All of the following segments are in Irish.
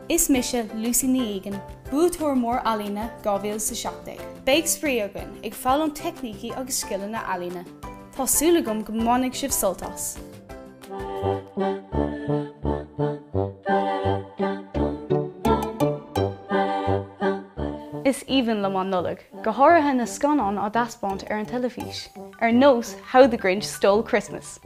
Is mise Lucy Ní Egan, buaiteoir mór ealaíne 2017. Beidh spraoi againn ag foghlaim teicnící agus scileanna ealaíne. Tá súil agam go mbainfidh sibh sult as! Is aoibhinn liom an Nollaig, go háirithe na scannáin á dtaispeáint ar an teilifís, ar nós How the Grinch Stole Christmas!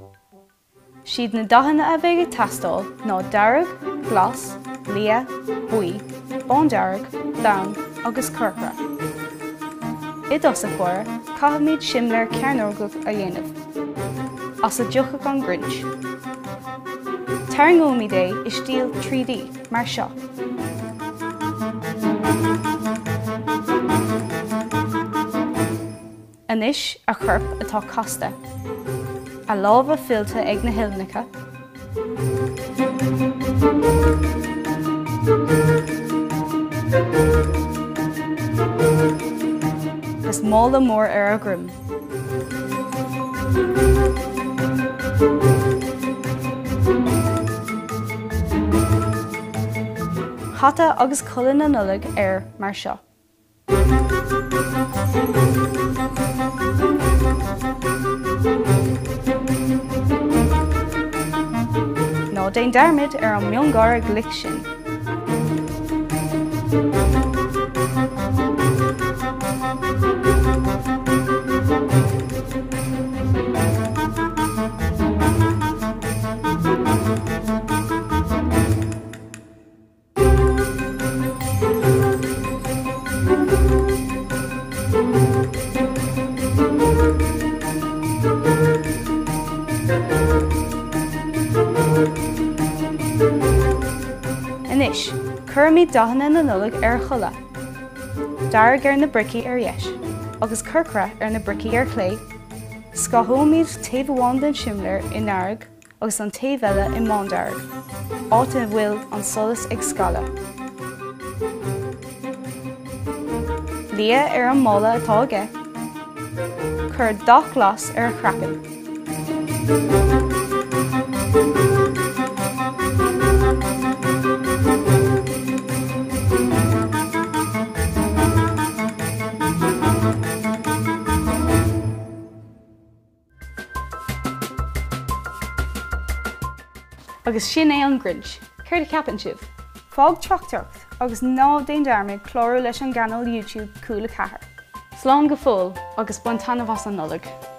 Siad na dathanna a bheidh ag teastáil ná dearg, glas, liath, buí, bándearg, donn agus corcra. I dtosach báire, caithfimid simléar cearnógach a dhéanamh, as a dtiocfaidh an Grinch. Tarraingeoimid é i stíl 3D, mar seo. Anois a chorp atá casta. A lámha fillte ag na huillinneacha. Agus mála mór ar a dhroim. Hata agus culaith na Nollag air mar seo. Ná déan dearmad ar an miongháire glic sin. Anois, cuirimid dathanna na Nollag ar a chulaith. Dearg ar na bricí ar dheis, agus corcra ar na bricí ar chlé. Scáthóimid taobh amháin den simléar i ndearg agus an taobh eile i mbándearg, áit a bhfuil an solas ag scaladh. Liath ar an mála atá aige. Cuir dath glas ar a chraiceann. Agus sin é an Grinch. Céard a cheapann sibh? Fág teachtaireacht agus ná déan dearmad clárú leis an gcainéal YouTube Cúla 4. Slán go fóill agus bain taitneamh as an Nollaig!